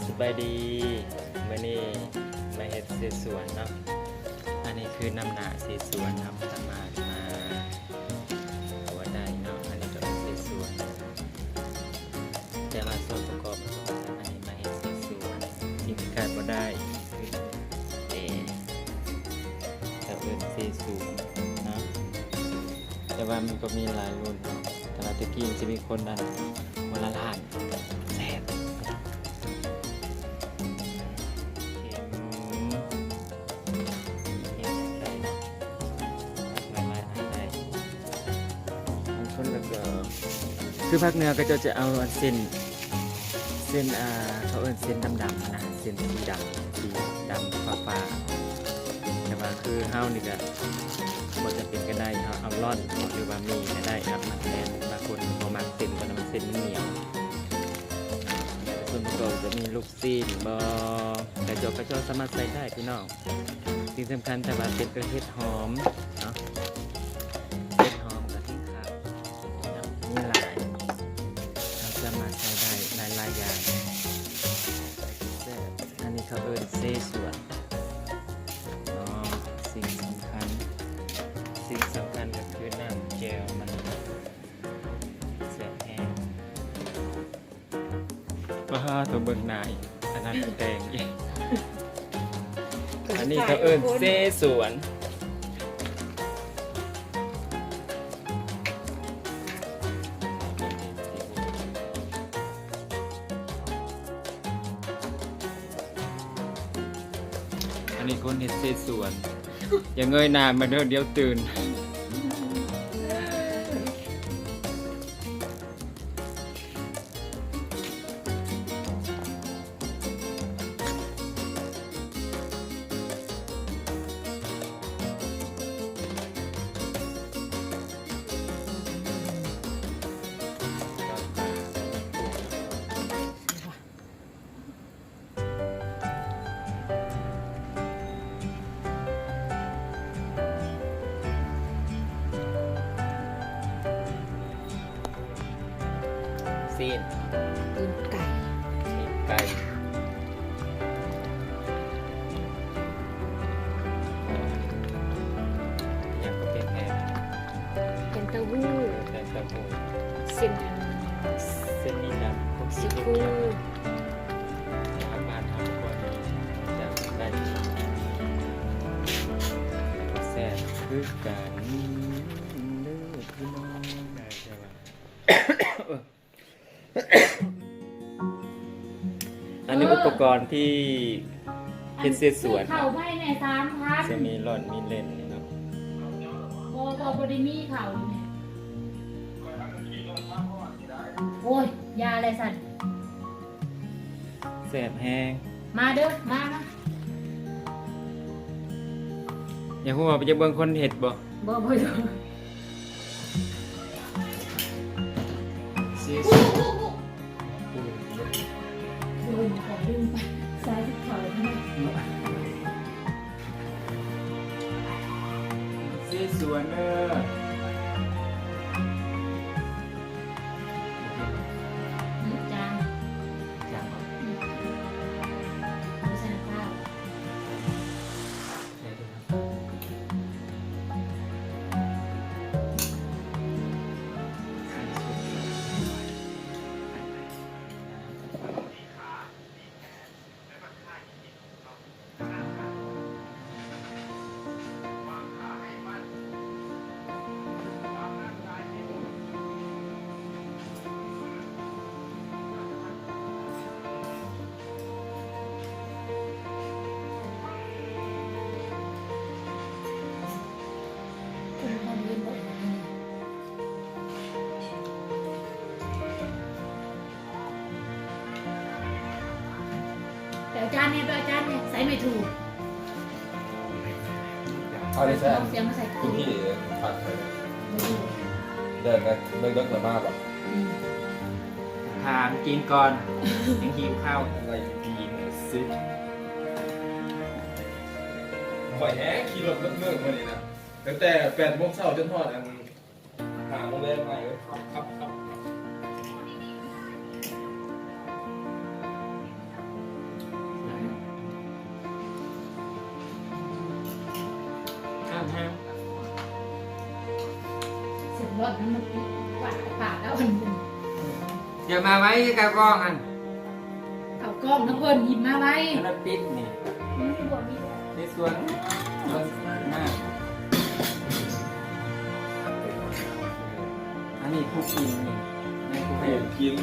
ສະບາຍດີ ມື້ນີ້ມາເຮັດເສສວນເນາະ. ອັນນີ້ຄືນ້ຳໜ້າເສສວນ ເຮົາສາມາດມາ ບໍ່ໄດ້ເນາະ. ອັນນີ້ກໍເປັນເສສວນ ແຕ່ວ່າສ່ວນປະກອບ ອັນນີ້ມາເຮັດເສສວນ ສິ່ງທີ່ຂາດບໍ່ໄດ້ຄືເອ ເຂົາເອີ້ນເສສວນເນາະ. ແຕ່ວ່າມັນກໍມີຫຼາຍລຸ້ນເນາະ. ແຕ່ວ່າແຕ່ກີ້ມັນຈະມີຄົນນັ້ນ ຄົນລະລ້ານແຊບ ເຄັມ ເຮັດໄດ້ເນາະ ຫຼາຍໆ ອັນໃດ ບາງຄົນລະກໍ ຄືພາກເໜືອເຂົາເຈົ້າຈະເອົາອັນເສັ້ນ ເສັ້ນ ອ່າ ເຂົາເອີ້ນເສັ້ນດຳໆ ນະ ເສັ້ນສີດຳ ສີດຳຟ້າໆ. ແຕ່ວ່າຄືເຮົານີ້ກະບໍ່ຈຳເປັນກໍໄດ້ ເຮົາເອົາລ່ອນ ຫຼືວ່າໝີ່ກໍໄດ້ ອັດມັດແໜ້ນ. ບາງຄົນບໍ່ມັກເສັ້ນ ເພາະວ່າມັນເສັ້ນມັນໜຽວ. ສ່ວນປະກອບຈະມີລູກຊີ້ນບໍ ກະຈອກກະຈອກສາມາດໃສ່ໄດ້ພີ່ນ້ອງ. ສິ່ງສຳຄັນ ຖ້າວ່າເປັນກະເຫັດຫອມເນາະ ເຫັດຫອມ ກະເຫັດຂາວ ມີຫຼາຍ ເຮົາສາມາດໃສ່ໄດ້ຫຼາຍໆຢ່າງ ແຊບ. ອັນນີ້ເຂົາເອີ້ນເສສວນເນາະ. ສິ່ງສຳຄັນ ສິ່ງສຳຄັນກໍຄືນ້ຳແຈ່ວມັນ ແຊບແຮງ. ປາໂທ ເບິ່ງໜ້າອີກ ອັນນັ້ນແຕ່ງອີກ. ອັນນີ້ເຂົາເອີ້ນເສສວນ. ອັນນີ້ຄົນເຮັດເສສວນ. ຢ່າເງີຍໜ້າມາເດີ ດຽວຕື່ນ. ຊີ້ນ ຕີນໄກ່ ຕີນໄກ່ ຫຍັງກໍແພງແຮງ ແຜ່ນເຕົ້າຫູ້ ແຜ່ນເຕົ້າຫູ້ ເສັ້ນ ເສັ້ນນີ້ນະ ຄຸກ ຊິ ຄຸກ ຄິວ ບ້ານເຮົາກໍມີ ຈາກໄດ້ ແຊບຄືກັນເດີພີ່ນ້ອງ. ອັນນີ້ອຸປະກອນທີ່ເຮັດເສສວນ ເຂົ້າໄປແດ່ສາມພັນ ຈະມີລ່ອນມີເຫຼັ້ນນີ້ເນາະ. ບໍ່ ບໍ່ ບໍ່ໄດ້ມີເຂົ້ານີ້. ໂອ້ຍ ຢ່າແຫຼະຊັ້ນ. ແຊບແຮງ ມາເດີ ມາ ມາ. ຢາກຮູ້ວ່າ ຢາກເບິ່ງຄົນເຮັດບໍ່? ບໍ່ ບໍ່ຢາກ. ເສສວນ ໂອ້ຍ ຂໍດຶງໄປ ສາຍເຂົາເນາະ. ເສສວນເດີ. ຈານ ຈານບໍ່? ອືມ ບໍ່ໃສ່ນ້ຳເປາ. ໄປເອົາຈານແດ່ ໄປເອົາຈານແດ່ ໃສ່ໄມ້ຖູບ. ເອົາໄດ້ແຊບ ເອົາເສຍມາໃສ່ ຄຸນພີ່ ພັກເທີ ບໍ່ຮູ້ ເດີນໄປເລິກໆ ລະມາບໍ່? ອືມ ຖາມກິນກ່ອນ ຍັງຫິວເຂົ້າ. ໄວ້ດີໜ້ອຍຊິ ຂ້ອຍແຮງຂີ່ລົດເບິດມື້ມື້ນີ້ນະ ຕັ້ງແຕ່ແປດໂມງເຊົ້າຈົນຮອດອັນ ຫາໂຮງແຮມໃໝ່ເອີຍ. ຄັບ ຄັບ ຄັບ ຄັບ. ເ ອດໃຫ້ມັນປິດ ປາດ ປາດເອົາອັນໜຶ່ງ. ຢ່າມາໄວ້ໃກ້ກ້ອງຫັ້ນ ເອົາກ້ອງນຳເພິ່ນ ຫຍິບມາໄວ້ ອັນນັ້ນປິດນີ້ ໃນສວນ ເບິ່ງໜ້າ ອັນນີ້ຜູ້ກິນນີ້ ໃນຜູ້ໃຫ້ກິນ.